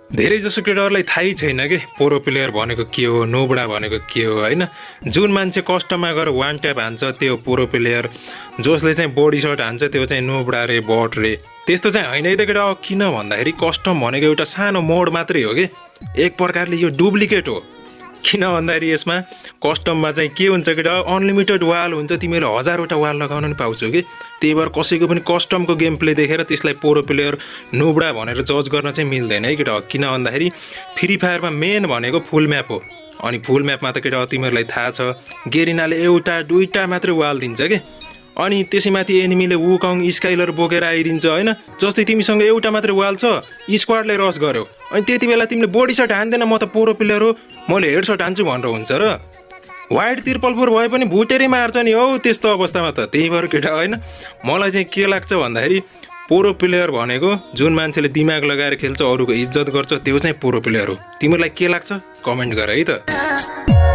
धेरैजसो केटाहरूलाई थाहै छैन कि प्रो प्लेयर भनेको के हो, नोबडा भनेको के हो होइन। जुन मान्छे कस्टममा गएर वान ट्याप हान्छ त्यो प्रो प्लेयर, जसले चाहिँ बडी सर्ट हान्छ त्यो चाहिँ नोबडा रे, बट रे। त्यस्तो चाहिँ होइन है त केटा। किन भन्दाखेरि कस्टम भनेको एउटा सानो मोड मात्रै हो कि, एक प्रकारले यो डुप्लिकेट हो। किन भन्दाखेरि यसमा कस्टममा चाहिँ के हुन्छ केटा, अनलिमिटेड वाल हुन्छ, तिमीले 1000वटा वाल लगाउन पनि पाउँछौ कि। त्यही भएर कसैको पनि कस्टमको गेम प्ले देखेर त्यसलाई प्रो प्लेयर नोबडा भनेर जज गर्न चाहिँ मिल्दैन है केटा। किन भन्दाखेरि फ्री फायरमा मेन भनेको फुल म्याप हो। अनि फुल म्यापमा त केटा तिमीहरूलाई थाहा छ गेरिनाले एउटा दुईटा मात्रै वाल दिन्छ कि। अनि त्यसैमाथि एनिमीले वुकङ स्काइलर बोकेर आइदिन्छ होइन। जस्तै तिमीसँग एउटा मात्रै वाल छ, स्क्वाडले रस गर्यो, अनि त्यति बेला तिमीले बडी सर्ट हान्दैन, म त प्रो प्लेयर हो, मैले हेड सर्ट हान्छु भनेर हुन्छ र। वाइड 4 भए पनि भुटेरै मार्छ नि हौ त्यस्तो अवस्थामा त। त्यही भएर केटा होइन, मलाई चाहिँ के लाग्छ भन्दाखेरि प्रो प्लेयर भनेको जुन मान्छेले दिमाग लगाएर खेल्छ, अरूको इज्जत गर्छ, त्यो चाहिँ प्रो प्लेयर हो। तिमीलाई के लाग्छ कमेन्ट गर है त।